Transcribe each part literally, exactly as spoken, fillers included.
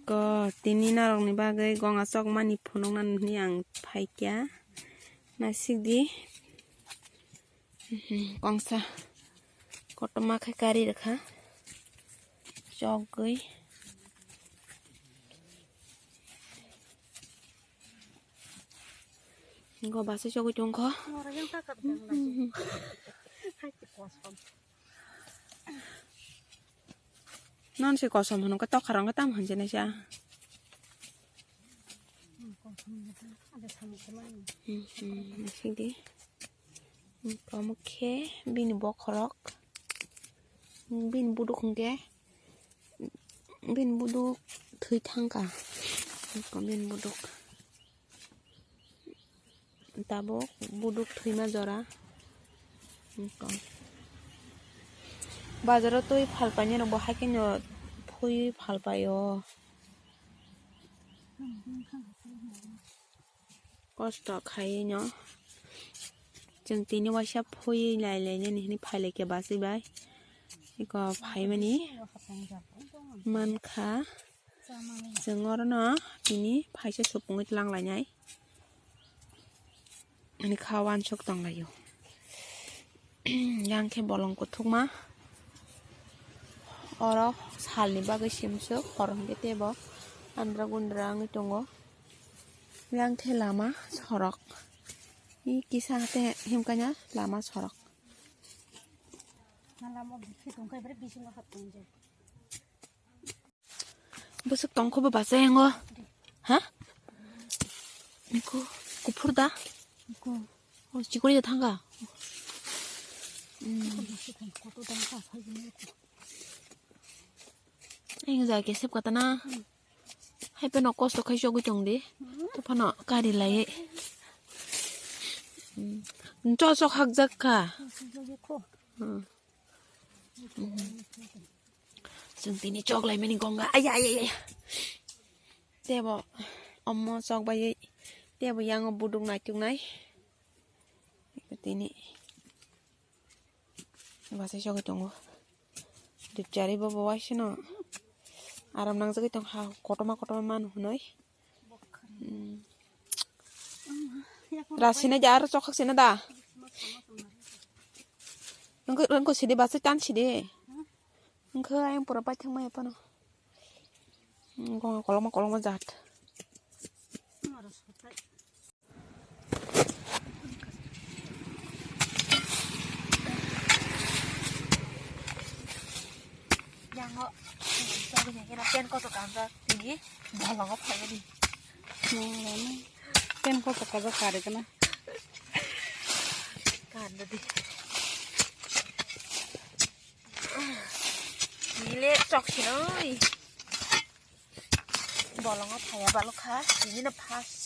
Ko tini norokni bagwi gonga chokmani phunuknani hwnwi ang phaikha. Naisik di. Mhm, kongsa kotorma khe kari rwkha. Chokgwi. Go basa chogwi tongkho. Norok yang tak tak dang lagi. Hai, kosom. Non se kosom hwnwi khe tokha rong khe tam hwnse naisa. Hmm, hmm, naisik di. Omo khe bini bokhorok. Bini buduk hwnkhe bini buduk thwi thangkha. Bini buduk. Tabuk buduk thwima jora. Bazaro twi phalpainai rokbo haikhe no phui phalpaio. Kosto khaiwi no. Chwng tini waisa phui lai lai nini hwnwi phailai khe bachwi bai. Eko phaimani mankha. Chwng orono tini phaisa supungwi tlang lainai. Ani kha wansuk tong laio. Yang khe bolong kuthukma. Oro salni bagwi simsuk, hor hwnkhe teibo andra gundra wngwi tongo. Yang khe lama sorok. I kisa hate himkanya lama sorok. Bwswk tongkho bo bachai yango. Ha? Niko kuphur da? Niko. O chikori da thanga. Hmm. Ang ja ke sep katana. Hmm. Hai peno kosto khai chogwi tong di. Hmm. To phano kari lai. Hmm. Cho chok hakjak kha. Hakjak kho. Hmm. Chwng tini chok laimani gonga. Ay, ay, ay, ay. Tebo omo chok bai tebo yango buduk naituk nai. Tini bachai chogwi tongo. Dipchari bo bo waisano aram nangjagwi tongkha, kotorma kotorma manu hwnwi. Hmm. Rasina ja aro chokhak sina da. Nungkhe, nungkhe sidi bachai tan sidi. Wngkha ayang pura paithak maya phano. Gonga kolokma kolokma jat. Yango, pen kotor kanjak tini bolongo phaimani. Pen kotor kajak kari kana. Kanda di. Nile chok sinoi. Bolongo phaya balokha, tinino first.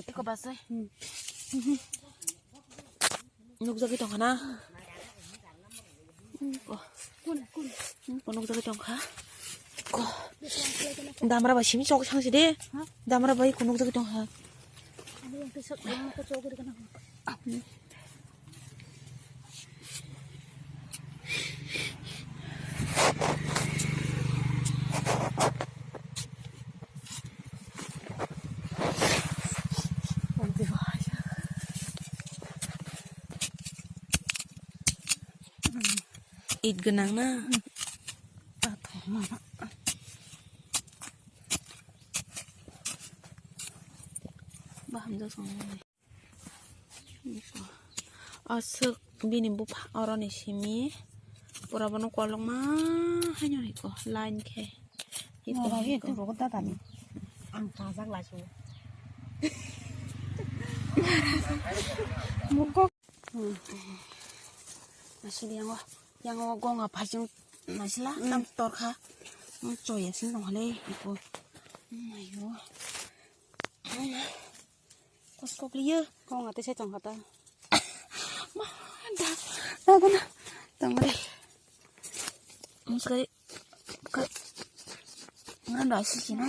Iko basai. Nukjagwi tongkha na. Ko. Ko nukjagwi tongkha. Ko. Damra bai simi chok sangsi de. Damra bai ko nukjagwi tongkha. It gwnang na. Ba hamjak song. Aswk bini bupha oroni simi pura bono kolokma haino hiko line khe. Iko Noro hiko. Itu rogo dadani. Ang kajak lasu. Mukok. Hmm. Masih dia ngo, yang ngo gong apa sih? Masih lah, tam torkha. Coy ya sih nong hale iko. Ayo. Kos kok liya. Kong ate se tong kata. Ma, da, da, da, na. Tong re. Muska, ka, ngan da si sina.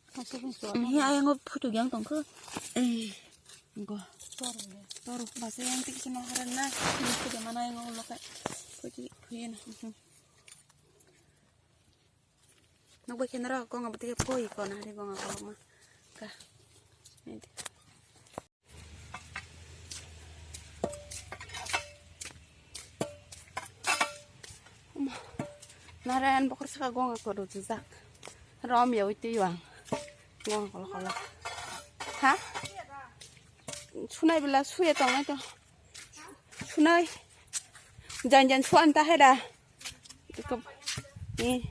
Hi ayang o photo yang tongkho. Eh. Go. Tor. Tor. Basa yang tik sima haran na. Ini sudah mana yang ngolok kai. Photo photo na. Nokbai khe norok gonga bwtwi khe poi kona ri gonga kolokma. Ka. Narayan bokhor saka gonga kodo jujak. Rom yawi twi wang. Gonga kolok kolok. Ha? Sunai bela suya tongnai to. Sunai. Jan jan suan ta heda. Iko, eh.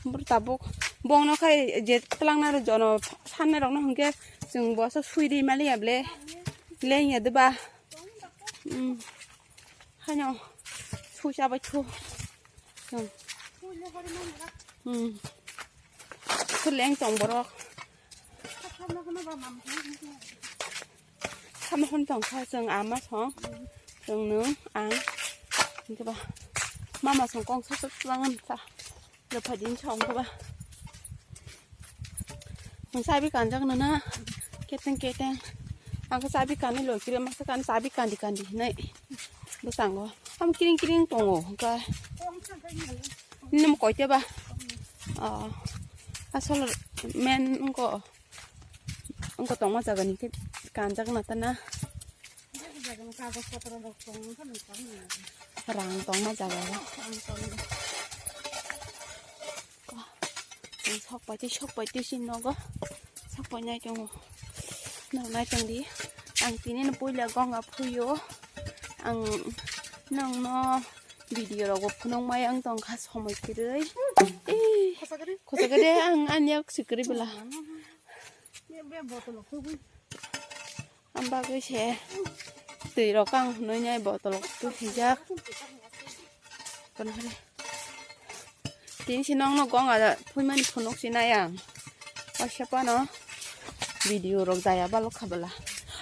Bur tabuk. Bongno khai je twlangna ro jono sanna rokno hwnkhe chwng boso sui ri mali able. Leng ya deba. Hmm. Hano. Sui chabai thu. Hmm. Hmm. Khuleng tong borok. Sama hwn tong kha chwng ama song. Chwng nwng ang. Hwnkhe ba mama song kong sa sa lang sa. Lephai din song khe ba. Nwng sabi kanjak nana. Keteng keteng. Ang khe sabi kanwi loi kire masa kan sabi kandi kandi hinai. Bwskango. Am kiring kiring tongo. Hwnkhe. Nini mo koite ba? Oh. Asol men wngko. Wngko tongma jaga ni khe kanjak na ta na. Rang tongma jaga o. Sok pai twi, sok pai twi si nogo. Sok pai nai tongo. Nang nai tong di. Ang tini no puila gonga phuyo. Ang nang no video rogo phunuk mai ang tong kha somoi kwrwi. Ei, khosa gede ang ani yak si kwrwi bwla. Ang bagwi se twi rok ang hwnwi nai bottle rok tu sijak. Tini si nong no gong ada phui mani phunuk si nai ang. Waisa pano video rok jaya balok kha bwla.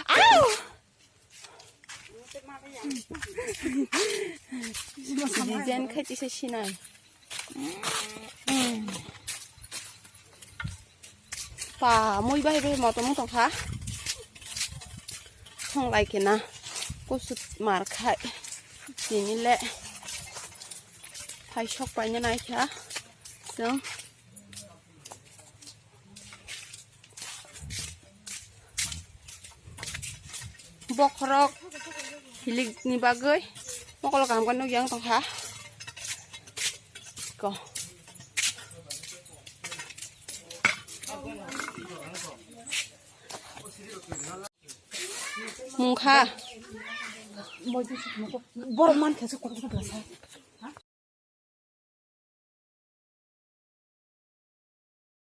Au! Design khai tisa sinai. Pa, mui bahai bahai motom wng tongkha. Thonglai khe na. Kusu mar khai. Tini le. Hai sok paina nai kha. Chwng. Bokhorok hilik ni bagwi mokolo kaham khe nukya wng tongkha. Ko. Mungkha. Borok man khe se kotor khe bwsa.